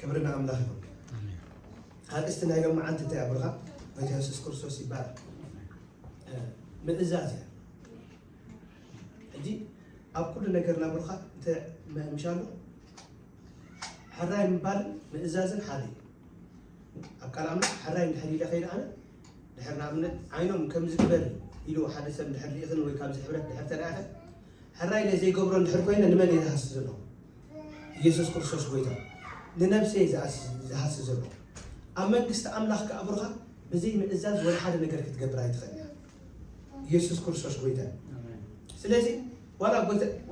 ክብሪ ንኣምላኽ ይኹን። ኣርእስቲ ናይ ሎም መዓልቲ እንታይ ኣብርኻ? ጎይታ የሱስ ክርስቶስ ይባረክ። ምእዛዝ እያ። ሕጂ ኣብ ኩሉ ነገር ናብርኻ እንተ ምሻሉ ሕራይ ምባልን ምእዛዝን ሓደ እዩ። ኣብ ቃል ኣምላኽ ሕራይ እንድሕር ኢለ ከይደ ኣነ ድሕር ንኣብነት ዓይኖም ከምዚ ግበር ኢሉ ሓደ ሰብ ድሕር ልኢኽን ወይ ካብዚ ሕብረት ድሕር ተለኣኸ ሕራይ ኢለ ዘይገብሮ እንድሕር ኮይነ ንመን እየ ዝሃሲ ዘለኹ? ኢየሱስ ክርስቶስ ጎይታ ንነብሰይ ዝሃሲ ዘለኹ። ኣብ መንግስቲ ኣምላኽ ከኣብርኻ ብዘይ ምእዛዝ ወላ ሓደ ነገር ክትገብር ኣይትኽእል ኢኻ። ኢየሱስ ክርስቶስ ጎይታ እዩ። ስለዚ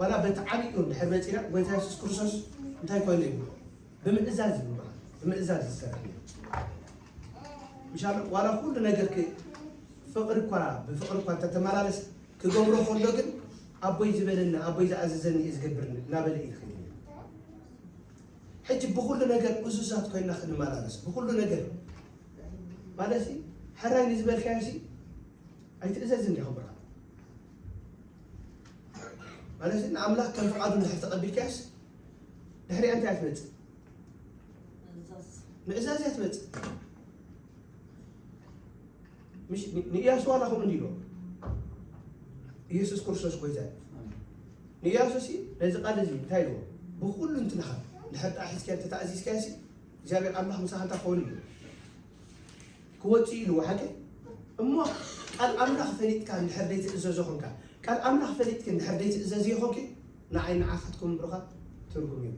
ዋላ በቲ ዓብዩ እንድሕር መፂና ጎይታ የሱስ ክርስቶስ እንታይ ኮይኑ ይብሎ? ብምእዛዝ ይብሎ። ብምእዛዝ ዝሰርሕ እዩ። ምሻሉ ዋላ ኩሉ ነገር ፍቕሪ እኳ ብፍቕሪ እኳ እንተተመላለስ ክገብሮ ከሎ ግን ኣቦይ ዝበለኒ ኣቦይ ዝኣዘዘኒ እየ ዝገብር እናበለ እዩ ዝኸይድ። ሕጂ ብኹሉ ነገር እዙዛት ኮይና ክንመላለስ ብኹሉ ነገር ማለት ሕራይ ንዝበልካዮ ኣይትእዘዝን ዲኻ ብርሃን ማለት ንኣምላኽ ከም ፍቓዱ እንድሕር ተቐቢልካዮስ ድሕሪኣ እንታይ እያ ትመፅእ? ምእዛዝ እያ ትመፅእ። ምሽ ንእያሱ ዋላ ከምኡ እንዲሎ ኢየሱስ ክርስቶስ ጎይታ እዩ። ንእያሱ ሲ ነዚ ቃል እዚ እንታይ ኢልዎ? ብኩሉ እንትንኻ እንድሕር ጣሒዝካ እንተተኣዚዝካዮ ሲ እግዚኣብሔር ኣምላኽ ምሳኻ እንታይ ክኸውን እዩ? ክወፅእ ኢልዎ ሓቂ እሞ ቃል ኣምላኽ ፈሊጥካ እንድሕር ዘይትእዘዞ ኾንካ ቃል ኣምላኽ ፈሊጥክ እንድሕር ዘይትእዘዝ ይኾንኪ ንዓይ ንዓኻትኩም ብሩኻት ትርጉም እዩ።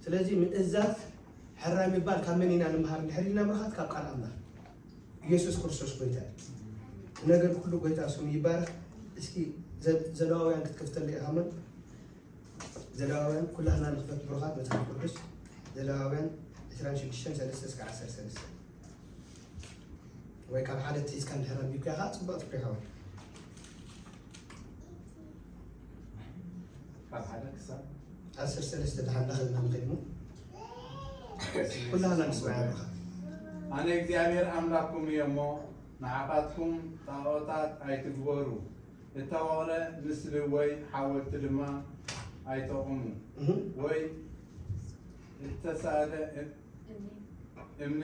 ስለዚ ምእዛዝ ሕራይ ምባል ካብ መን ኢና ንምሃር እንድሕር ኢልና ብሩኻት ካብ ቃል ኣምላኽ ኢየሱስ ክርስቶስ ጎይታ እዩ። ነገር ኩሉ ጎይታ ስሙ ይባረክ። እስኪ ዘለዋውያን ክትከፍተሉ ኢኻ መን ዘለዋውያን ኩላህና ንኽፈት ብሩኻት መጽሓፍ ቅዱስ ዘለዋውያን ዕስራን ሽዱሽተን ሰለስተ እስከ ዓሰርተ ሰለስተ ወይ ካብ ሓደ ሒዝካ እንድሕር ኣንቢብካ ኢኻ ጽቡቕ ትፍሪ ይኸውን። ካብ ሓደ ክሳብ ዓሰርተ ሰለስተ ደሓን እንዳኸድና ንኸድሞ ኩላህና ንስማዕ ብሩኻት። ኣነ እግዚኣብሔር ኣምላኽኩም እየ እሞ ንዓኻትኩም ጣዖታት ኣይትግበሩ። እተወቕረ ምስሊ ወይ ሓወልቲ ድማ ኣይተቑሙ፣ ወይ እተሳእለ እምኒ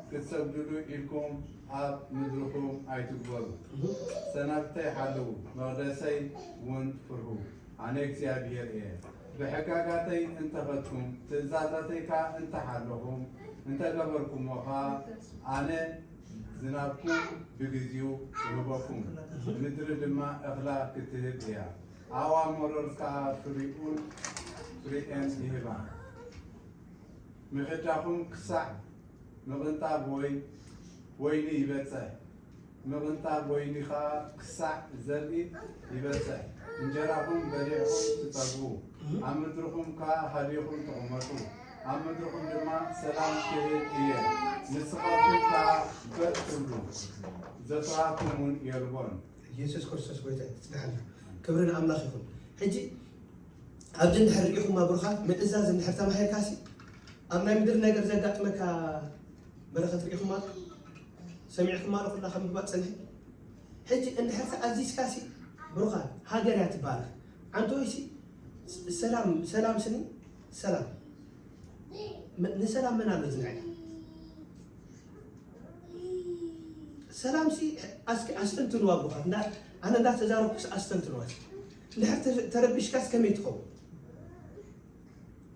ክትሰግድሉ ኢልኩም ኣብ ምድርኹም ኣይትግበሩ። ሰናብተይ ሓልዉ፣ መቕደሰይ እውን ፍርሁ። ኣነ እግዚኣብሄር እየ። ብሕጋጋተይ እንተኸድኩም፣ ትእዛዛተይ ከኣ እንተሓለኹም፣ እንተገበርኩሞ ኸኣ፣ ኣነ ዝናብኩም ብግዜኡ እህበኩም፣ ምድሪ ድማ እኽላ ክትህብ እያ። ኣእዋም መሮር ከኣ ፍሪኡን ፍሪኤን ይህባ። ምኽዳኹም ክሳዕ ምቕንጣብ ወይ ወይኒ ይበጽሕ፣ ምቕንጣብ ወይኒ ኸኣ ክሳዕ ዘርኢ ይበጽሕ። እንጀራኹም በሊዕኹም ትጸግቡ፣ ኣብ ምድርኹም ከኣ ሃዲኹም ትቕመጡ። ኣብ ምድርኹም ድማ ሰላም ክህብ እየ። ንስኻትኩም ከኣ በጥ ትብሉ፣ ዘፍርሃኩም እውን የልቦን። ኢየሱስ ክርስቶስ ጎይታ እዩ። ትጽናሕና። ክብሪ ንኣምላኽ ይኹን። ሕጂ ኣብዚ እንድሕር ርኢኹማ ብሩኻት ምእዛዝ እንድሕር ተማሂርካሲ ኣብ ናይ ምድሪ ነገር ዘጋጥመካ በረኸት ርኢኹማ ሰሚዕኩማ ዶ ኩላ ከም ምግባእ ጸንሐ። ሕጂ እንድሕር ተኣዚዝካሲ ብሩኻት ሃገር እያ ትባረኽ። ዓንተወይሲ ሰላም ሰላም ስኒ ሰላም ንሰላም መን ኣሎ ዝንዕዳ ሰላም ሲ ኣስኪ ኣስተንትንዋ ብሩኻት እንዳ ኣነ እንዳ ተዛረብኩስ ኣስተንትንዋ እንድሕር ተረቢሽካስ ከመይ ትኸውን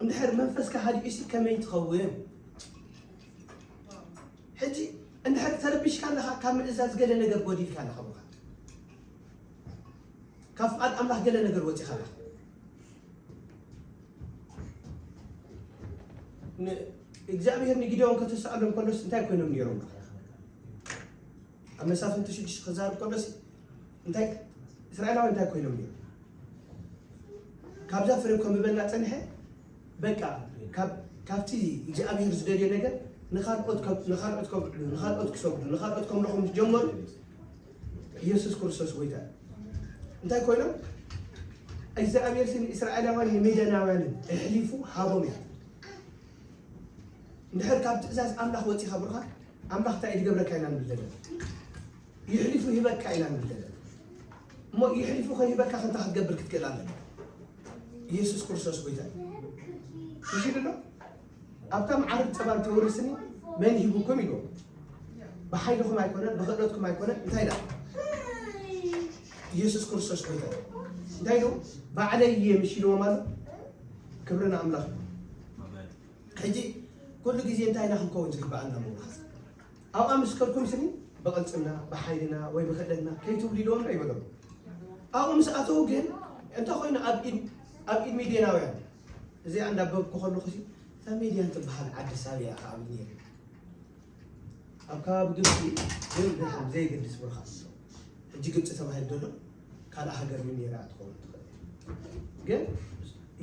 እንድሕር መንፈስካ ሃዲኡሲ ከመይ ትኸውን ሕጂ እንድሕር ተረቢሽካ ኣለኻ ካብ ምእዛዝ ገለ ነገር ጎዲልካ ኣለኻ ብሩኻት ካብ ፍቓድ ኣምላኽ ገለ ነገር ወፂኻ ኣለኻ እግዚኣብሔር ንጊደዎን ከተሰኣሎም ከሎስ እንታይ ኮይኖም ነይሮም ኣብ መሳፍንቲ ሽዱሽተ ክዛረብ ከሎስ እንታይ እስራኤላዊ እንታይ ኮይኖም ነይሮም ካብዛ ፍሬ ከም ዝበላ ጸንሐ በቃ ካብቲ እግዚኣብሔር ዝደልዮ ነገር ንኻልኦት ንኻልኦት ከብዕሉ ንኻልኦት ክሰግዱ ንኻልኦት ከምልኹም ዝጀመሩ ኢየሱስ ክርስቶስ ጎይታ እንታይ ኮይኖም እግዚኣብሔር ንእስራኤላውያን ንሜዳናውያንን ኣሕሊፉ ሃቦም እያ እንድሕር ካብ ትእዛዝ ኣምላኽ ወፂኻ ብሩኻ ኣምላኽ እንታይ ዝገብረካ ኢና ንብል ዘለና ይሕሊፉ ሂበካ ኢና ንብል ዘለና እሞ ይሕሊፉ ከይህበካ ከንታ ክትገብር ክትክእል ኣለካ ኢየሱስ ክርስቶስ ጎይታ እዩ። እሺ ድሎ ኣብታ መዓርግ ጸባን ትወርስኒ መን ሂቡኩም ኢሉ። ብሓይልኩም ኣይኮነን፣ ብኽእለትኩም ኣይኮነን። እንታይ ደኣ? ኢየሱስ ክርስቶስ ጎይታ እዩ። እንታይ ኢሉ? ባዕለይ እየ ምሽ ኢልዎም ኣሎ። ክብሪ ንኣምላኽ እዩ። ሕጂ ኩሉ ግዜ እንታይ ኢና ክንከውን ዝግብኣና ምውሓስ? ኣብኣ ምስ ከድኩም ስኒ ብቕልጽምና፣ ብሓይልና ወይ ብኽእለትና ከይትብሉ ኢልዎም ዶ ይበሎም? ኣብኡ ምስ ኣተዉ ግን እንተ ኮይኑ ኣብ ኢድ ኣብ ኢድ ሚድያናውያን እዚኣ እንዳበብኩ ከለኹ ሲ እታ ሚድያን ትበሃል ዓዲ ሳብያ ከኣ ነይሩ ኣብ ከባቢ ግብፂ ግን ብርሃን ዘይገድስ ብርሃን ኣሎ። ሕጂ ግብፂ ተባሂል ዘሎ ካልእ ሃገር ምን ነይራ ትኸውን ትኽእል ግን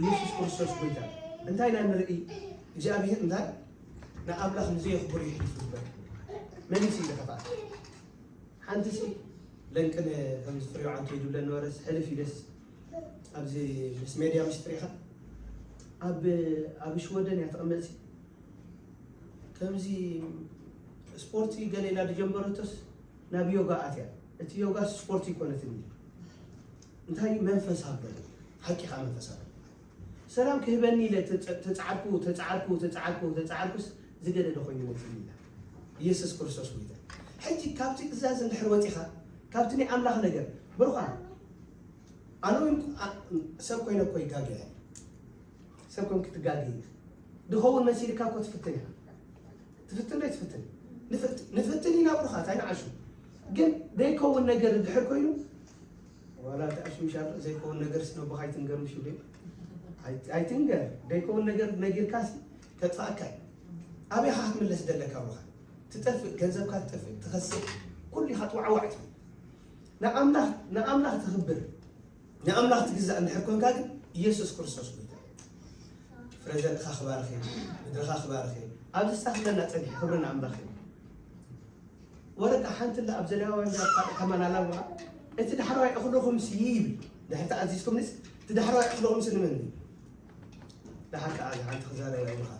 ኢየሱስ ክርስቶስ ጎይታ እንታይ ኢና ንርኢ እግዚኣብሔር እንታይ ንኣምላኽ ንዘየኽብሩ ይሕልፉ ዝበል መሊስ ኢለ ከፍኣት ሓንቲ ሲ ለንቅነ ከምዚ ፍሬው ዓንቶ ይድብለ ነበረስ ሕልፍ ኢለስ ኣብዚ ምስ ሜድያ ምሽጥር ኢኻ ኣብ ኣብ ሽወደን እያ ተቐመጥሲ ከምዚ ስፖርቲ ገለ ኢላ ዝጀመረቶስ ናብ ዮጋ ኣትያ እቲ ዮጋ ስፖርቲ ይኮነትኒ እንታይ መንፈስ ኣሎ ሓቂኻ መንፈስ ኣሎ ሰላም ክህበኒ ኢለ ተጻዓርኩ ተጻዓርኩ ተጻዓርኩ ተጻዓርኩስ ዝገደደ ኮይኑ መጽእ ኢላ ኢየሱስ ክርስቶስ ጎይታ ሕጂ ካብቲ ትእዛዝ እንድሕር ወፂኻ ካብቲ ናይ ኣምላኽ ነገር ብሩኻ ኣነ እውን ሰብ ኮይነ እኮ ይጋገ ሰብ ኮንክ ትጋገ ድኸውን መሲልካ እኮ ትፍትን ኢኻ ትፍትን ዶ ትፍትን ንፍትን ኢና ብሩኻ እንታይ ንዓሹ ግን ዘይከውን ነገር እንድሕር ኮይኑ ዋላ ተኣሽምሻ ዘይከውን ነገር ስነቦኻ ኣይትንገር ምሽ ይብል ኣይትንገር ዘይከውን ነገር ነጊርካሲ ከጥፋእካ እዩ ኣበይ ኻ ክትምለስ ደለካ ብኻ ትጠፍእ ገንዘብካ ትጠፍእ ትኸስር ኩሉ ኢኻ ጥዋዕዋዕ ትብል ንኣምላኽ ንኣምላኽ ተኽብር ንኣምላኽ ትግዛእ እንድሕር ኮንካ ግን ኢየሱስ ክርስቶስ ጎይታ ፍረ ዘርእኻ ክባርኽ እዩ ምድርኻ ክባርኽ እዩ ኣብዚ ስታፍ ዘለና ጸኒሑ ክብሪ ንኣምላኽ እዩ ወረቃ ሓንቲ ላ ኣብ ዘሌዋውያን ዳ ከማን ኣላዋ እቲ ዳሕረዋይ እኽልኹም ሲ ይብል ድሕር ተኣዚዝኩምንስ እቲ ዳሕረዋይ እኽልኹም ሲ ንመን ድዩ ደሓር ከኣ ሓንቲ ክዛረብ ይብልኻ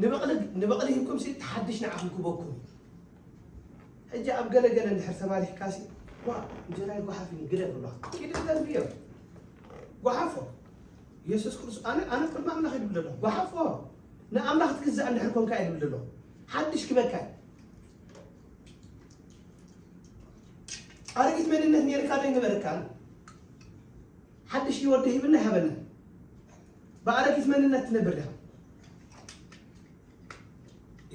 ንበቕሊ ንበቕሊ ሂብኩም ሲ ተሓድሽ ንዓኹም ክበኩም ሕጂ ኣብ ገለገለ እንድሕር ተባሊሕካ ሲ ዋ እንጀራይ ጓሓፍ እዩ ግደፍ ብሏ ኪድ ግደፍ ብዮ ጓሓፎ ኢየሱስ ክርስቶስ ኣነ ኣነ ቅድሚ ኣምላኽ ይብል ኣሎ ጓሓፎ ንኣምላኽ ትግዛእ እንድሕር ኮንካ ይብል ኣሎ ሓድሽ ክበካ ኣረጊት መንነት ነርካ ዶ ይንበረካ ሓድሽ ህይወት ዶ ሂብና ይሃበና ብኣረጊት መንነት ትነብር ዲኻ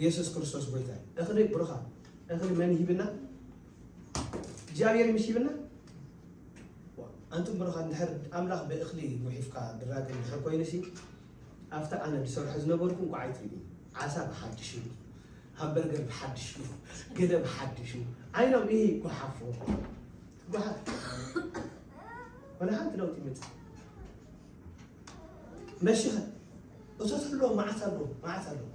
ኢየሱስ ክርስቶስ ጎይታ እኽሊ ብሩኻ እኽሊ መን ሂብና እግዚኣብሔር ምሽ ሂብና ኣንቱም ብሩኻ እንድሕር ኣምላኽ ብእኽሊ ጉሒፍካ ድራገ እንድሕር ኮይኑሲ ኣብቲ ኣነ ዝሰርሖ ዝነበርኩ እንኳ ኣይትርኢ ዓሳ ብሓድሽ እዩ ሃምበርገር ብሓድሽ እዩ ገለ ብሓድሽ እዩ ዓይኖም ይሄ ይጎሓፎ ትጎሓፍ ወላ ሓንቲ ለውጢ ይመፅእ መሽኸ እቶት ኣለዎ መዓት ኣለዎ መዓት ኣለዎ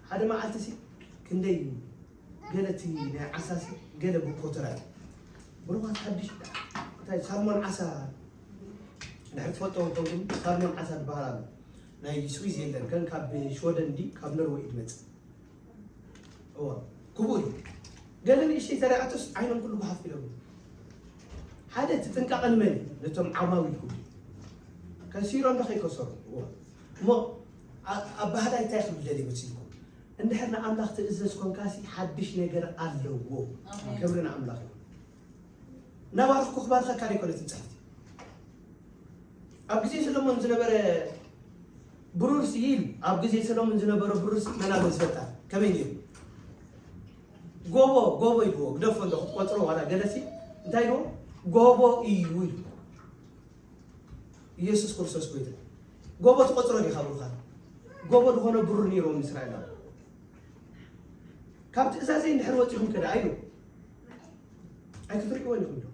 ሓደ መዓልቲ ሲ ክንደይ እዩ ገለ እቲ ናይ ዓሳ ሲ ገለ ብኮተራ እዩ ብሩኻት ሓድሽ እንታይ ሳልሞን ዓሳ ድሕሪ ትፈልጦ ከንኩም ሳልሞን ዓሳ ዝበሃል ኣሎ ናይ ስዊዝ የለን ከም ካብ ሽወደን እንዲ ካብ ኖርወይ እዩ ዝመፅእ እዋ ክቡር እዩ ገለ ንእሽተይ ተሪኣቶስ ዓይኖም ኩሉ ጉሓፍ ኢሎም ሓደ እቲ ጥንቃቐ ንመን እዩ ነቶም ዓማዊል ክብሉ ከሲሮም ዶ ከይከሰሩ እዋ እሞ ኣብ ባህላይ እንታይ ክብል ደልዩ መሲልኩም እንድሕር ንኣምላኽ ትእዘዝ ኮንካሲ ሓድሽ ነገር ኣለዎ ክብሪ ንኣምላኽ እዩ ናባርኽኩ ክባርኸካ ደይኮነትን ጸሓፍቲ ኣብ ግዜ ሰሎሞን ዝነበረ ብሩር ስኢል ኣብ ግዜ ሰሎሞን ዝነበረ ብሩር ስኢል መናበ ዝበታ ከመይ ነይሩ ጎቦ ጎቦ ይብዎ ግደፎ እንዶ ክትቆፅሮ ዋላ ገለሲ እንታይ ይብዎ ጎቦ እዩ ኢሉ ኢየሱስ ክርስቶስ ጎይታ ጎቦ ትቆፅሮ ዲኻ ብሩኻት ጎቦ ዝኾነ ብሩር ነይርዎም እስራኤላዊ ካብ ትእዛዘይ እንድሕር ወፂኹም ከዳ ኣይሉ ኣይክትርእይዎን ኢኹም ዶ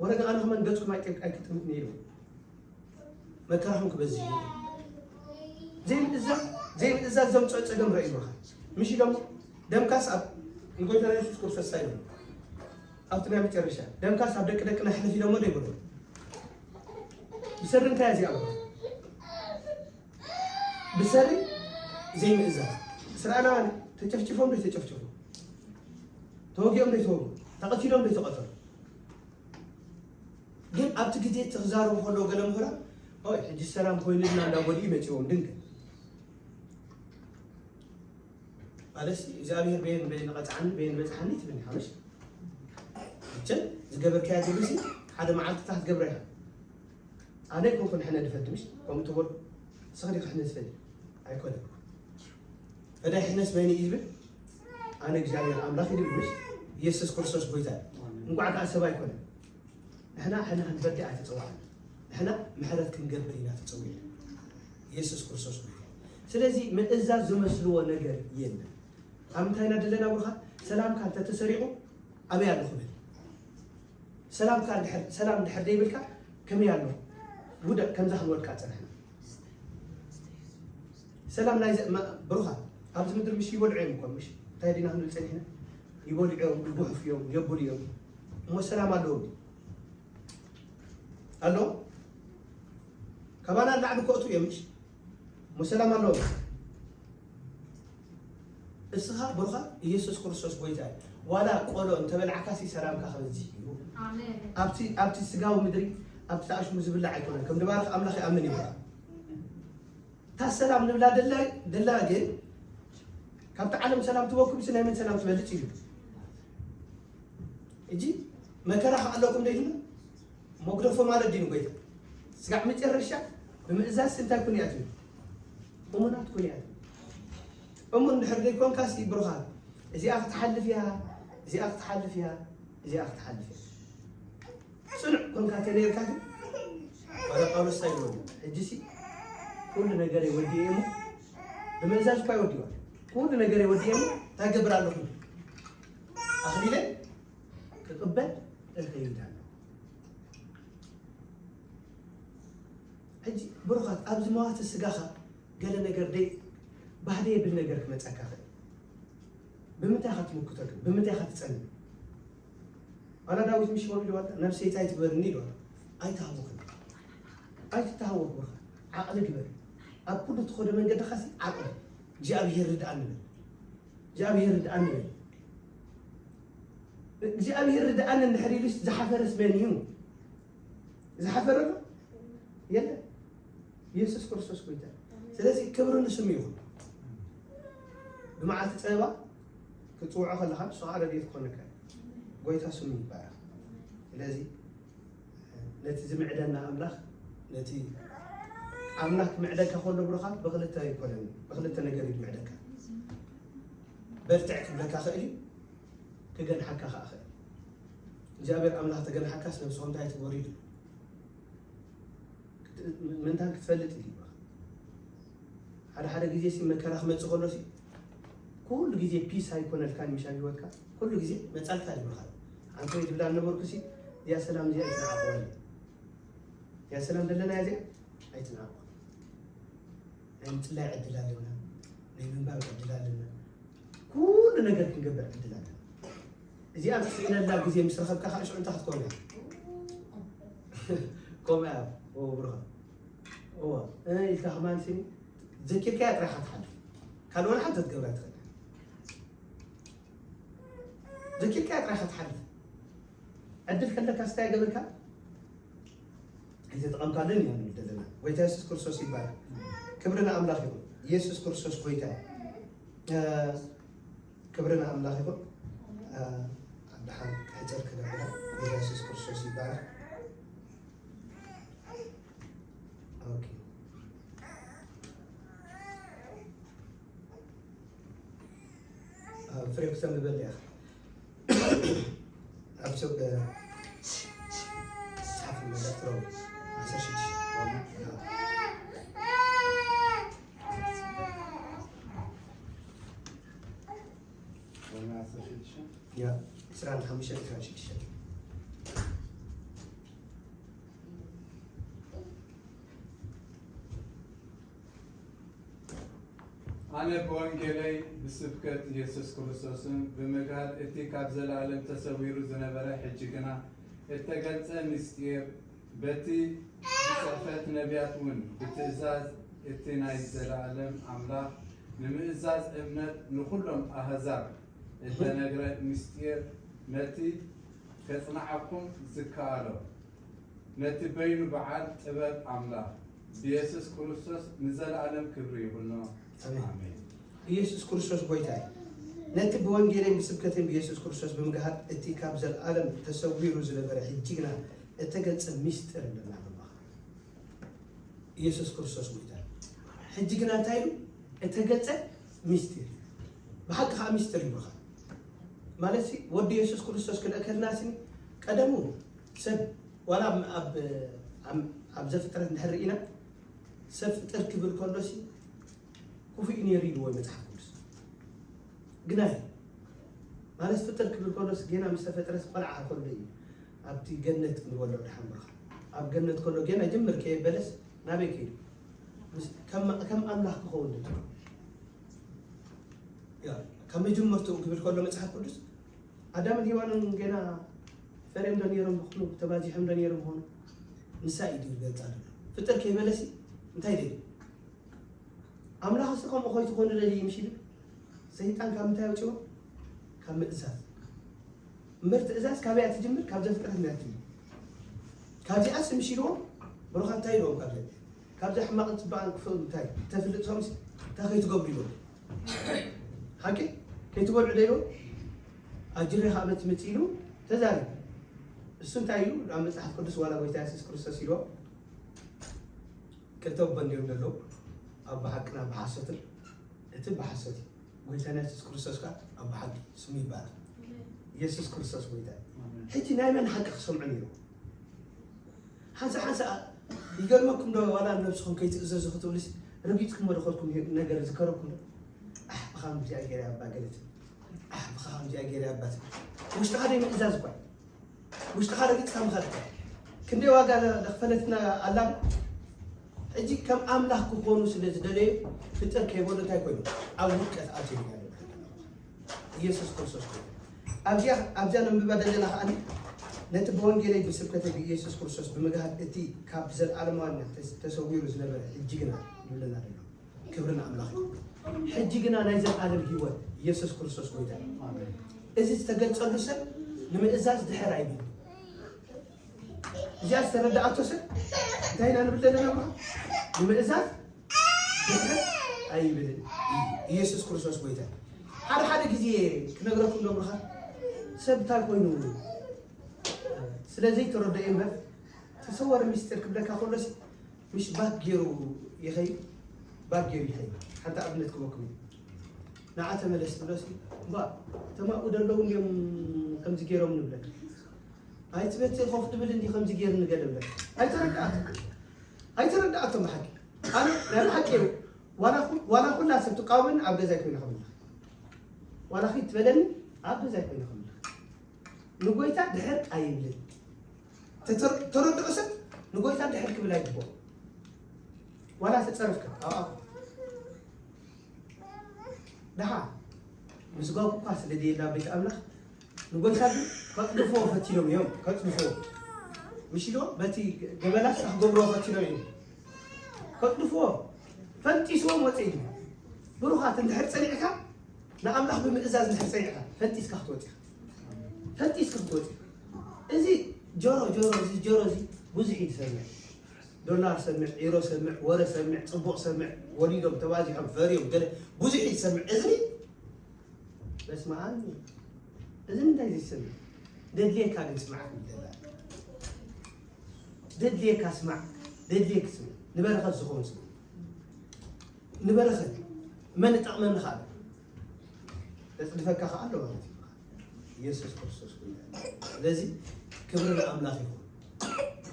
ወረጋ ኣነ ከማን ገፅኩም ኣይጥምትን ኢሉ መከራኹም ክበዝሕ እዩ ዘይምእዛዝ ዘይምእዛዝ ዘምፅኦ ፀገም ረእይሉኻ ምሽ ኢሎሞ ደምካስ ኣብ ንጎይታና የሱስ ክርስቶስ እንታይ ኢሎም ኣብቲ ናይ መጨረሻ ደምካስ ኣብ ደቂ ደቅና ሕልፍ ኢሎሞ ዶ ይብሉ ብሰሪ እንታይ እዚኣ ብሰሪ ዘይምእዛዝ እስራኤላውያን ተጨፍጭፎም ዶ ተጨፍጭፎ ተወጊኦም ዶ ተወጉ ተቐቲሎም ዶ ተቐተሉ ግን ኣብቲ ግዜ ተዛረቡ ከለዉ ገለ ምሁራን ኦይ፣ ሕጂ ሰላም ኮይኑልና እንዳጎድኡ መጺዎም ድንግል። ማለትሲ እግዚኣብሔር በየን በየን ቀጽዓኒ፣ በየን በጽሓኒ ትብል ኢኻ፣ ምሽ? እቸን ዝገበርካያ ግብርሲ ሓደ መዓልቲ እታ ክትገብራ ኢኻ። ኣነ ኣይኮንኩን ሕነ ዝፈዲ፣ ምሽ? ከምኡ ትበል፣ ንስኺ ዲኺ ሕነ ትፈዲ? ኣይኮነን። ፈዳይ ሕነስ መን እዩ ዝብል? ኣነ እግዚኣብሔር ኣምላኽ እዩ ዝብል፣ ምሽ? ኢየሱስ ክርስቶስ ጎይታ እዩ። እንቋዕ ከኣ ሰብ ኣይኮነን። ንሕና ሕነ ክንፈዲ ኣይተጸዋዕና። ንሕና ምሕረት ክንገብር ኢና ተጸዊዕና። ኢየሱስ ክርስቶስ ጎይታ እዩ። ስለዚ ምእዛዝ ዝመስልዎ ነገር የለን። ኣብ ምንታይ ኢና ዘለና ብሩኻት? ሰላምካ እንተተሰሪቑ ኣበይ ኣለኹ በል። ሰላምካ እንድሕር፣ ሰላም እንድሕር ዘይብልካ ከመይ ኣለኹ? ውደቕ፣ ከምዛ ክንወድቃ ጸኒሕና። ሰላም ናይ ዘ-፣ ማ-፣ ብሩኻት፣ ኣብዚ ምድሪ ምሽ ይበልዑ እዮም እኮ፣ ምሽ? እንታይ ዲና ክንብል ጸኒሕና? ይበልዑ እዮም፣ ይጉሕፉ እዮም፣ የብሉ እዮም። እሞ ሰላም ኣለዎም ድዩ? ኣሎ? ካባና ንላዕሊ ክእትዉ እዮም፣ ምሽ? እሞ ሰላም ኣለዎም። እስኻ ብሩኻ ኢየሱስ ክርስቶስ ጎይታ እዩ። ዋላ ቆሎ እንተበላዕካ ሲ ሰላምካ ክበዝሕ እዩ። ኣሜን። ኣብቲ፣ ኣብቲ ስጋዊ ምድሪ፣ ኣብቲ ተኣሽሙ ዝብላዕ ኣይኮነን። ከም ንባርኽ ኣምላኽ ይኣምን እዩ። እታ ሰላም ንብላ ደላ፣ ደላ ግን ካብቲ ዓለም ሰላም ትበኩም ሲ ናይ መን ሰላም ትበልጽ እዩ? እጂ መከራ ከኣለኩም ደይልና መጉደፎ ማለት ድዩ ጎይታ? ስጋዕ መጨረሻ ብምእዛዝ እንታይ ኩን እያ ትብል? እሙናት ኩን እያ ትብል። እሙን እንድሕር ዘይኮንካ ሲ ብሩኻት፣ እዚኣ ክትሓልፍ እያ፣ እዚኣ ክትሓልፍ እያ፣ እዚኣ ክትሓልፍ እያ። ጽኑዕ ኮንካ ተነይርካ ግን፣ ዋላ ጳውሎስ እንታይ ይብሎ? ሕጂ ሲ ኩሉ ነገረይ ወዲኤ እሞ፣ ብምእዛዝ እኳ ይወዲዋ። ኩሉ ነገረይ ወዲኤ እሞ፣ እንታይ ገብር ኣለኹ? ኣኽሊለ ክቕበል እኸይድ ኣለኹ። ሕጂ ብሩኻት፣ ኣብዚ መዋቲ ስጋኻ ገለ ነገር ደይ-፣ ባህደ የብል ነገር ክመጸካ ኽእል። ብምንታይ ኢኻ ትምክቶ ግን? ብምንታይ ኢኻ ትጸልእ? ዋላ ዳዊት ምሽ በሉ ኢልዋ፣ ነፍሰይ እንታይ ትግበርኒ ኢልዋ። ኣይትሃወኽን። ኣይትተሃወኽ ብሩኻት። ዓቕሊ ግበር። ኣብ ኩሉ ትኸዶ መንገድኻ ሲ ዓቕሊ። እግዚኣብሔር ርድኣኒ በል። እግዚኣብሔር ርድኣኒ በል። እግዚኣብሔር ርድኣኒ እንድሕር ኢሉስ ዝሓፈረስ መን እዩ? ዝሓፈረ ኣሎ? የለን። ኢየሱስ ክርስቶስ ጎይታ እዩ። ስለዚ ክብሪ ንስሙ ይኹን። ብመዓልቲ ጸባ ክትጽውዖ ከለኻ ንሱ ኸዓ ረድኤት ክኾነካ እዩ። ጎይታ ስሙ ይባረኽ። ስለዚ ነቲ ዝምዕደና ኣምላኽ፣ ነቲ ኣምላኽ ክምዕደካ ከሎ ብሩኻት ብኽልተ ኣይኮነን፣ ብኽልተ ነገር እዩ ዝምዕደካ። በርትዕ ክብለካ ኽእል እዩ፣ ክገንሓካ ኸዓ ኽእል። እግዚኣብሔር ኣምላኽ ተገንሓካስ ነብስኹም እንታይ ትግበሩ ኢሉ? ክት-፣ ምንታን ክትፈልጥ እዩ ይብሉኻ። ሓደ ሓደ ግዜ ሲ መከራ ክመጽእ ከሎ ሲ ኩሉ ግዜ ፒስ ኣይኮነልካን ምሽ ኣብ ህይወትካ። ኩሉ ግዜ መጻልካ እዩ ይብሉኻ። ኣንተ ወይ ትብላ ነበርኩ ሲ እዚኣ ሰላም እዚኣ ኣይትንዓቕዋ። እዚኣ ሰላም ዘለና እዚኣ ኣይትንዓቕዋ። ናይ ምጽላይ ዕድል ኣለና። ናይ ምንባብ ዕድል ኣለና። ኩሉ ነገር ክንገብር ዕድል ኣለና። እዚኣ ትስእነላ ግዜ ምስ ረኸብካ ከዓ ሽዑ እንታይ ክትከውን እያ? ከምኡ እያ። ኦ፣ ብሩኻ። እዋ። እ፣ ኢልካ ከማን ስኒ፣ ዘኪርካያ ጥራይ ኢኻ ትሓልፍ። ካልእ ዋላ ሓንቲ ክትገብራ ትኽእል። ዘኪርካያ ጥራይ ኢኻ ትሓልፍ። ዕድል ከለካ ስታይ ገበርካ? ኣይተጠቐምካለን ኢና ንብል ዘለና። ጎይታ የሱስ ክርስቶስ ይባረክ። ክብሪ ንኣምላኽ ይኹን። ኢየሱስ ክርስቶስ ጎይታ እዩ። እ፣ ክብሪ ንኣምላኽ ይኹን። እ፣ ኣብ ደሓን ሕጽር ክነብላ። ጎይታ የሱስ ክርስቶስ ይባረክ። ኦኬ። እ፣ ፍሬ ክተንብበልና ኢኻ። ኣብ ሰብ፣ እ፣ መጽሓፍ መዛፍሮ ዓሰርተ ሽዱሽተ። ሮሜ ዓሰርተ ሽዱሽተ? ያ፣ ዕስራን ሓሙሽተን፣ ዕስራን ሽዱሽተን። ኣነ ብወንጌለይ ብስብከት ኢየሱስ ክርስቶስን ብምግሃድ እቲ ካብ ዘለኣለም ተሰዊሩ ዝነበረ ሕጂ ግና እተገልጸ ምስጢር በቲ ብጽሕፈት ነቢያት እውን ብትእዛዝ እቲ ናይ ዘለኣለም ኣምላኽ ንምእዛዝ እምነት ንኹሎም ኣህዛብ እተነግረ ምስጢር ነቲ ከጽንዓኩም ዝከኣሎ ነቲ በይኑ በዓል ጥበብ ኣምላኽ ብየሱስ ክርስቶስ ንዘለኣለም ክብሪ ይኹኖ። ኣሜን። ኣሜን። ኢየሱስ ክርስቶስ ጎይታ እዩ። ነቲ ብወንጌልን ብስብከትን ብኢየሱስ ክርስቶስ ብምግሃድ እቲ ካብ ዘለኣለም ተሰዊሩ ዝነበረ ሕጂ ግና እተገልጸ ምስጢር ኣለና ብባኻ። ኢየሱስ ክርስቶስ ጎይታ እዩ። ሕጂ ግና እንታይ ኢሉ? እተገልጸ ምስጢር። ብሓቂ ከዓ ምስጢር ይብሉኻ። ማለት ሲ ወዲ ኢየሱስ ክርስቶስ ክልእከልና ስኒ ቀደሙ ሰብ ዋላ ኣብ ኣብ ዘፍጥረት እንድሕር ርኢና ሰብ ፍጥር ክብል ከሎ ሲ ክፉእ ነይሩ ኢልዎ መጽሓፍ ቅዱስ። ግናይ ማለት ፍጥር ክብል ከሎስ ጌና ምስ ተፈጥረስ ቆልዓ ከሎ እዩ ኣብቲ ገነት ክንበሎ ድሓን ብርኻ ኣብ ገነት ከሎ ጌና ጅምር ከየበለስ ናበይ ከይዱ? ከም ኣምላኽ ክኸውን ደ ካብ መጀመርትኡ ክብል ከሎ መጽሓፍ ቅዱስ ኣዳምን ሄዋንን ጌና ፈርዮም ዶ ነይሮም ይኾኑ? ተባዚሖም ዶ ነይሮም ይኾኑ? ንሳ እዩ ዝገልጻ ዘሎ። ፍጥር ከይበለሲ እንታይ ደልዩ? ኣምላኽ እሱ ከምኡ ኮይትኾኑ ደልዩ ምሽ ኢሉ ሰይጣን ካብ ምንታይ ኣውፅዎ? ካብ ምእዛዝ። እምበር ትእዛዝ ካበይ እያ ትጅምር? ካብ ዘፍጥረት እያ ትጅምር። ካብዚኣስ ምሽ ኢልዎም ብሩኻት እንታይ ኢልዎም? ካብ ካብዚ ሕማቕን ፅባቕን ክፍል እንታይ ተፍልጥ ሰምሲ እንታይ ከይትገብሩ ኢልዎም? ሓቂ ከይትበልዑ ዶ ኢልዎም? ኣጅሬ ካብ ትምፅ ኢሉ ተዛሪቡ። እሱ እንታይ እዩ? ኣብ መፅሓፍ ቅዱስ ዋላ ጎይታ የሱስ ክርስቶስ ኢልዎም ክልተ ኣቦ እንድዮም ዘለዉ፣ ኣቦ ሓቅን ኣቦ ሓሶትን። እቲ ኣቦ ሓሶት እዩ። ጎይታና የሱስ ክርስቶስ ከኣ ኣቦ ሓቂ ስሙ ይባረክ። የሱስ ክርስቶስ ጎይታ እዩ። ሕጂ ናይ መን ሓቂ ክሰምዑ ነይሩ? ሓንሳ ሓንሳ ይገርመኩም ዶ ዋላ ነብስኹም ከይትእዘዙ ክትብሉስ ረጊጽኩም ወደ ኸድኩም ነገር ዝከረኩም ዶ? ኣሕ ብኻም እዚኣ ገይረ ኣባ ገለት ኣሕ ብኻም እዚኣ ገይረ ኣባት ውሽጥኻ ደይ ምእዛዝ እኳ ውሽጥኻ ረጊጽካ ምኻድ እኳ ክንደይ ዋጋ ዘኽፈለትና ኣላ። ሕጂ ከም ኣምላኽ ክኾኑ ስለ ዝደለዩ ፍጥር ከይበሉ እንታይ ኮይኑ ኣብ ውድቀት ኣትዮም ኢየሱስ ክርስቶስ ኮይኑ ኣብዚኣ ኣብዚኣ ነንብባ ዘለና ከኣ ነቲ ብወንጌለይ ብስብከተይ ብኢየሱስ ክርስቶስ ብምግሃድ እቲ ካብ ዘለኣለማውነት ተሰዊሩ ዝነበረ ሕጂ ግና ይብለና ዘሎ። ክብሪ ንኣምላኽ ይኹን። ሕጂ ግና ናይ ዘለኣለም ህይወት ኢየሱስ ክርስቶስ ጎይታ እዩ። እዚ ዝተገልጸሉ ሰብ ንምእዛዝ ድሕር ኣይብል። እዚኣ ዝተረዳኣቶ ሰብ እንታይ ኢና ንብል ዘለና? ንምእዛዝ ድሕር ኣይብልን። ኢየሱስ ክርስቶስ ጎይታ እዩ። ሓደ ሓደ ግዜ ክነግረኩም ዶ ብርኻ ሰብ እንታይ ኮይኑ ስለ ዘይተረድኦ እምበር ተሰወረ ሚስጥር ክብለካ ከሎሲ ምሽ ባክ ገይሩ ይኸይድ ባክ ገይሩ ይኸይድ። ሓንቲ ኣብነት ክበኩም እዩ። ንዓ ተመለስ ትብሎሲ እምባ እቶም ኣብኡ ደለዉ እንዲዮም ከምዚ ገይሮም ንብለካ። ኣይ ትበቲ ኮፍ ትብል እንዲ ከምዚ ገይሩ ንገለ ብለካ። ኣይተረድኣቶ ኣይተረድኣቶ ብሓቂ ኣነ ናይ ብሓቂ እዩ። ዋላ ኩላ ሰብ ትቃወመኒ ኣብ ገዛይ ኮይነ ከምልኽ ዋላ ኺድ ትበለኒ ኣብ ገዛይ ኮይነ ከምልኽ ንጎይታ ድሕር ኣይብልን። ተረድኦ ሰብ ንጎይታ ድሕር ክብል ኣይግብኦ። ዋላ ተጸረፍካ ኣብኣ ድሓ ምስጓጉ እኳ ስለ ደየላ ቤት ኣምላኽ ንጎይታ ግን ከጥድፍዎ ፈቲኖም እዮም። ከጥድፍዎ ምሽ ኢልዎ በቲ ገበላስ ክገብርዎ ፈቲኖም እዮም። ከጥድፍዎ ፈንጢስዎም ወፀ ኢሉ ብሩኻት እንድሕር ፀኒዕካ ንኣምላኽ ብምእዛዝ እንድሕር ፀኒዕካ ፈንጢስካ ክትወፅ ኢኻ። ፈንጢስካ ክትወፅ ኢኻ። እዚ ጆሮ ጆሮ እዚ ጆሮ እዚ ብዙሕ እዩ ዝሰምዕ። ዶላር ሰምዕ፣ ዒሮ ሰምዕ፣ ወረ ሰምዕ፣ ፅቡቕ ሰምዕ፣ ወሊዶም ተባዚሖም ፈርዮም ገለ ብዙሕ እዩ ዝሰምዕ። እዚ በስመ ኣብ እዚ እንታይ ዝሰምዕ ደድልየካ ግን ስማዕ ክብል ደላ ደድልየካ ስማዕ ደድልየክ ስምዕ ንበረኸት ዝኸውን ስምዕ ንበረኸት መን ጠቕመኒ ከዓ ተፅድፈካ ከዓ ኣሎ ማለት እዩ። ኢየሱስ ክርስቶስ ጎይታ እዩ። ስለዚ ክብሪ ንኣምላኽ ይኹን።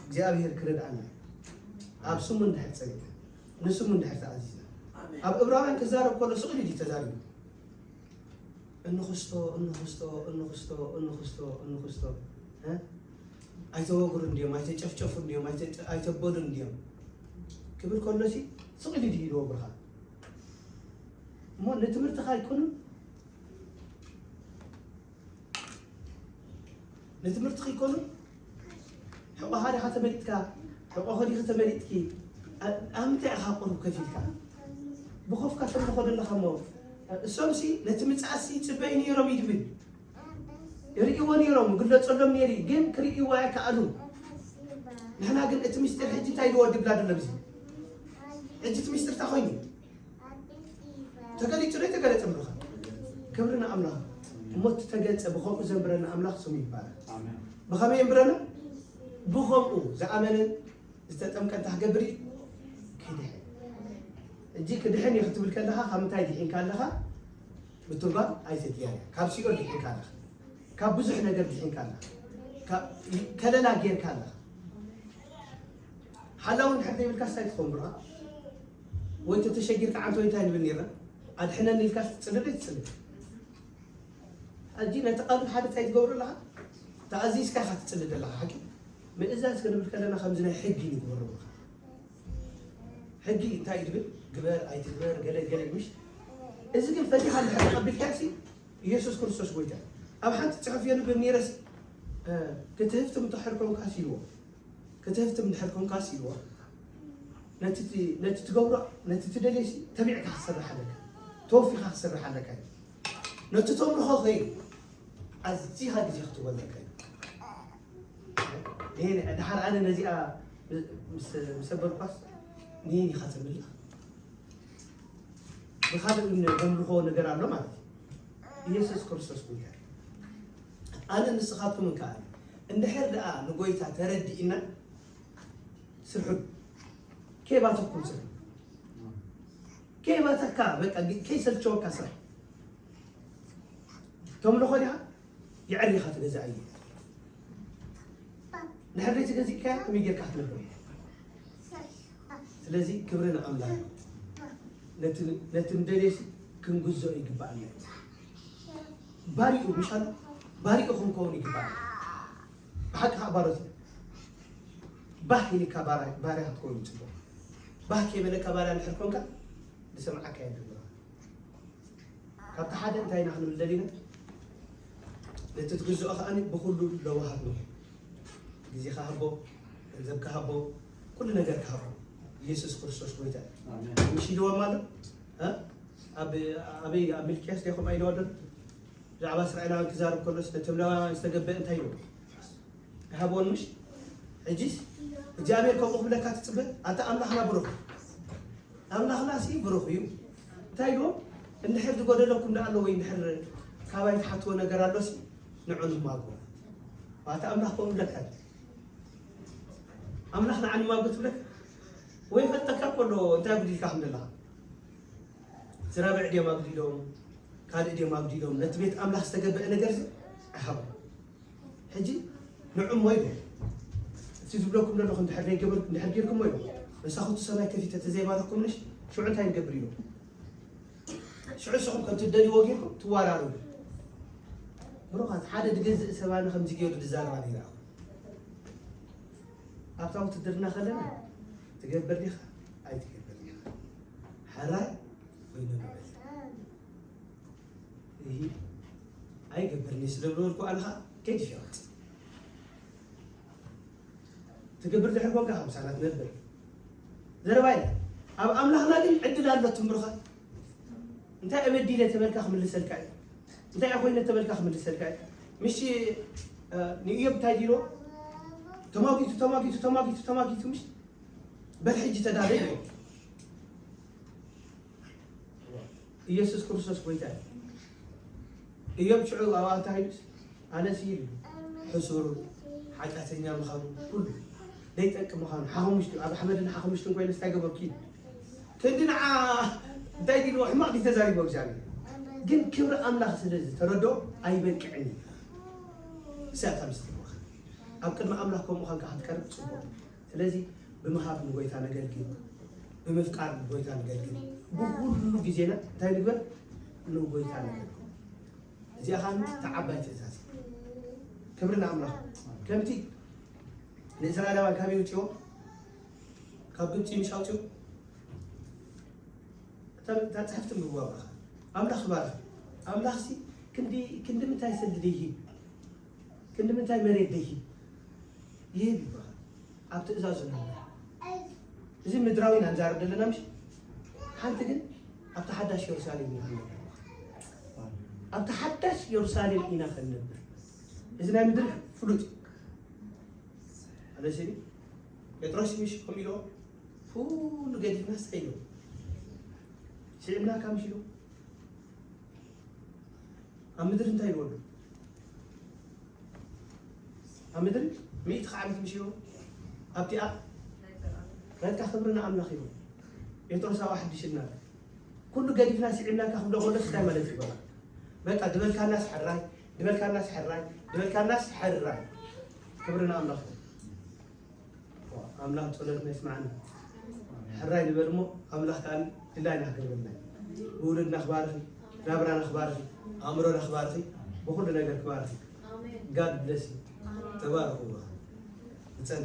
እግዚኣብሔር ክረድኣና ኣብ ስሙ እንድሕር ፀኒዕና ንስሙ እንድሕር ተኣዚዝና ኣብ እብራውያን ክዛረብ ከሎ ስቕ ኢሉ ድዩ ተዛሪቡ? እንኽስቶ እንኽስቶ እንኽስቶ እንኽስቶ እንኽስቶ እ? ኣይተወግሩ እንድዮም ኣይተጨፍጨፉ እንድዮም ኣይተ- ኣይተበሉ እንድዮም ክብል ከሎሲ ስቕ ኢሉ ድዩ ኢልዎ ብርሃን እሞ ንትምህርትኻ ኣይኮኑን ንትምህርትኻ ኣይኮኑን ሕቆኻ ዲኻ ተመሊጥካ ሕቆኺ ዲኺ ተመሊጥኪ ኣብ ምንታይ ኢኻ ቁሩብ ከፊልካ ብኾፍካ ትርኾ ዘለኻ እሞ እሶምሲ ነቲ ምጽኣትሲ ይጽበዩ ነይሮም እዩ ትብል ይርእይዎ ነይሮም ይግለጸሎም ነይሩ ግን ክርእይዎ ኣይከኣሉን ንሕና ግን እቲ ምስጢር ሕጂ እንታይ ኢልዎ ድብላ ደሎ ብዚ ሕጂ እቲ ሚስጥር እንታይ ኮይኑ? ተገሊጹ ዶ ተገለጸ? ምሩኻ ክብሪ ንኣምላኽ። እሞ እቲ ተገልጸ ብኸምኡ ዘንብረና ኣምላኽ ስሙ ይባረኽ። ብኸመይ የንብረና? ብኸምኡ ዝኣመነ ዝተጠምቀ እንታይ ክገብር እዩ? ክድሕን። ሕጂ ክድሕን እዩ ክትብል ከለኻ ካብ ምንታይ ድሒንካ ኣለኻ? ብትርጓም ኣይተድልያን እያ። ካብ ሲኦል ድሒንካ ኣለኻ። ካብ ብዙሕ ነገር ድሒንካ ኣለኻ። ካብ ከለላ ጌርካ ኣለኻ። ሓላው እንድሕር ዘይብልካ እንታይ ትኸውን ብርሃ? ወይ ተተሸጊርካ ዓንተ ወይ እንታይ ንብል ነርና? ኣድሕነኒ ኢልካ ትጽልል ትጽልል። ሕጂ ነቲ ቃል ሓደ እንታይ ትገብሮ ኣለኻ? ተኣዚዝካ ኢኻ ትጽልል ኣለኻ። ሓቂ ምእዛዝ ክንብል ከለና ከምዚ ናይ ሕጊ ንግበሮ ኣለኻ። ሕጊ እንታይ እዩ ትብል? ግበር ኣይትግበር ገለ ገለ ምሽ። እዚ ግን ፈቲኻ እንድሕር ተቐቢልካ ሲ ኢየሱስ ክርስቶስ ጎይታ እዩ። ኣብ ሓንቲ ጽሑፍ የንብብ ነይረ ሲ ክትህፍትም እንድሕር ኮንካ ሲ ኢልዎ ክትህፍትም እንድሕር ኮንካ ሲ ኢልዎ ነቲ ት- ነቲ ትገብሮ ነቲ ትደልዮ ሲ ተቢዕካ ክትሰርሕ ኣለካ። ተወፊኻ ክትሰርሕ ኣለካ እዩ። ነቲ ተምልኾ ኸይ ኣዚኻ ግዜ ክትወለካ እዩ። ንሄን ድሓር ኣነ ነዚኣ ምስ ምስ ኣበልኳስ ንሄን ኢኻ ተምልኽ ብኻልእ ን- ዘምልኾ ነገር ኣሎ ማለት እዩ። ኢየሱስ ክርስቶስ ጎይታ እዩ። ኣነ ንስኻትኩም እንከኣ እንድሕር ደኣ ንጎይታ ተረዲእና ስርሑ ከይባተኩም ስርሑ ከይባተካ በቃ ከይሰልቸወካ ስራሕ ተምልኾ ዲኻ የዕሪኻ ትገዛእ እዩ። ንሕርደይ ትገዚእካያ ከመይ ጌርካ ክትነብር? ስለዚ ክብሪ ንኣምላኽ። ነቲ ነቲ ንደልየሲ ክንግዝኦ ይግባኣና እዩ። ባሪኡ ምሽ ኣሎ ባሪኡ ክንከውን ይግባኣና። ብሓቂ ከዓ ባሮት ኢና። ባህ ኢልካ ባርያ ባርያ ክትከውን ይፅቡቕ። ባህ ከይበለካ ባርያ እንድሕር ኮንካ ዝሰምዓካ የለን። ካብቲ ሓደ እንታይ ኢና ክንብል ደሊና? ነቲ ትግዝኦ ከኣ ብኩሉ ለዋሃት ንኹን። ግዜኻ ሃቦ፣ ገንዘብካ ሃቦ፣ ኩሉ ነገርካ ሃቦ። ኢየሱስ ክርስቶስ ጎይታ እዩ። ኣሜን። ምሽ ኢልዎም ኣሎ? እ? ኣብ ኣበይ ኣብ ሚልክያስ ዲኹም ኣይልዎ ዶ? ብዛዕባ እስራኤላውያን ክዛረብ ከሎስ ነቶም ሌዋውያን ዝተገበአ እንታይ ኢሉ? ኣይሃብዎን ምሽ? ሕጂስ እግዚኣብሔር ከምኡ ክብለካ ትጽበ? ኣታ ኣምላኽና ብሩኽ ኣምላኽና ሲ ብሩኽ እዩ። እንታይ ኢልዎ? እንድሕር ዝጎደለኩም ደኣ ኣሎ ወይ እንድሕር ካባይ ትሓትዎ ነገር ኣሎ ሲ ንዑ ንማጎ። ኣታ ኣምላኽ ከምኡ ብለካ እዩ። ኣምላኽ ንዓ ንማጎ ትብለካ ወይ ፈልጠካ እኮ ኣሎ እንታይ ጉዲልካ ከም ዘለኻ። ዝረብዕ ድዮም ኣጉዲሎም ካልእ ድዮም ኣጉዲሎም ነቲ ቤት ኣምላኽ ዝተገበአ ነገር እዚ ኣይሃቦም። ሕጂ ንዑ እሞ ኢሉ እቲ ዝብለኩም ዘለኹ እንድሕር ዘይገበርኩም እንድሕር ጌርኩም እሞ ኢሉ መሳኹቲ ሰማይ ከፊተ ተዘይባረኽኩምንሽ ሽዑ እንታይ ንገብር ኢሉ ሽዑ ንስኹም ከም ትደልይዎ ጌርኩም ትዋራሩ። ብሩኻት ሓደ ዝገዝእ ሰባኒ ከምዚ ገይሩ ዝዛረባ ነይራ ኣብታ ውትድርና ከለና ትገብር ዲኻ ኣይትገብር ዲኻ ሓራይ ወይ ንብረት ኣይገብርኒ ስለ ዝበልኩ ኣነ ከዓ ከይትሸወጥ ትገብር ድሕር ኮንካ ከምሳና ትነብር ዘረባ ኢለ ኣብ ኣምላኽና ግን ዕድል ኣሎ ትምርኻ እንታይ ኣበዲለ ተበልካ ክምልሰልካ እዩ እንታይ ኣኮይነ ተበልካ ክምልሰልካ እዩ ምሽ ንእዮብ እንታይ ዲሎ ተማጊቱ ተማጊቱ ተማጊቱ ተማጊቱ ምሽ በል ሕጂ ተዳለ ይሎ ኢየሱስ ክርስቶስ ጎይታ እዩ። እዮም ሽዑ ኣብኣ እንታይ ኢሉስ ኣነስ ኢሉ ሕሱር ሓጢኣተኛ ምዃኑ ኩሉ ዘይጠቅም ምዃኑ ሓሙሽቱ ኣብ ሓመድን ሓሙሽቱን ኮይነስ እንታይ ገበርኩ ኢሉ ክንዲ ንዓ እንታይ ኢልዎ ሕማቕ ድዩ ተዛሪቦ እግዚኣብሔር ግን ክብሪ ኣምላኽ ስለ ዝተረድኦ ኣይበቅዕን እዩ። እሳታ ምስጢር ኣብ ቅድሚ ኣምላኽ ከምኡ ዃንካ ክትቀርብ ፅቡቕ ስለዚ ብምሃብ ንጎይታ ነገልግል፣ ብምፍቃር ንጎይታ ነገልግል። ብኩሉ ግዜና እንታይ ንግበር? ንጎይታ ነገልግል። እዚኣ ኸዓ እታ ዓባይ ትእዛዝ። ክብሪ ንኣምላኽ። ከምቲ ንእስራኤላውያን ካበይ ውፅዎ? ካብ ግብፂ ምሽ ኣውፅዎ? እታ እታ ፅሕፍቲ ምግቡ ኣምላኽ ኣምላኽ ይባርኽ። ኣምላኽሲ ክንዲ ክንዲ ምንታይ ሰልዲ ደይሂብ ክንዲ ምንታይ መሬት ደይሂብ ይህብ ይባሃል። ኣብ ትእዛዙ ንንበር። እዚ ምድራዊ ኢና ንዛረብ ዘለና ምሽ ሓንቲ ግን ኣብቲ ሓዳሽ የሩሳሌም ኢና ክንነብር። ኣብቲ ሓዳሽ የሩሳሌም ኢና ክንነብር። እዚ ናይ ምድሪ ፍሉጥ እዩ። ኣለሲኒ ጴጥሮስ ምሽ ከምኡ ኢልዎ ኩሉ ገዲፍና ስታይ ኢሎም ስዒብናካ ምሽ ኢሎም ኣብ ምድሪ እንታይ ይበሉ? ኣብ ምድሪ ሚእቲ ዓመት ምሽ ኢሎም ኣብቲኣ በቃ ክብሪ ንኣምላኽ ይበሉ። ጴጥሮስ ኣብኣ ሓድሽ እናበለ ኩሉ ገዲፍና ስዒብናካ ክብሎ ከሎ እንታይ ማለት እዩ? በቃ ዝበልካናስ ሕራይ፣ ዝበልካናስ ሕራይ፣ ዝበልካናስ ሕራይ። ክብሪ ንኣምላኽ ይበሉ። ኣምላኽ ጸሎትና ይስማዓና። ሕራይ ንበል እሞ ኣምላኽ ከኣ ድላይና ክገብረልና እዩ። ውሉድና ክባርኽ እዩ፣ ናብራና ክባርኽ እዩ፣ ኣእምሮና ክባርኽ እዩ፣ ብኹሉ ነገር ክባርኽ እዩ። God bless you። ተባረኹ። ንጸሊ።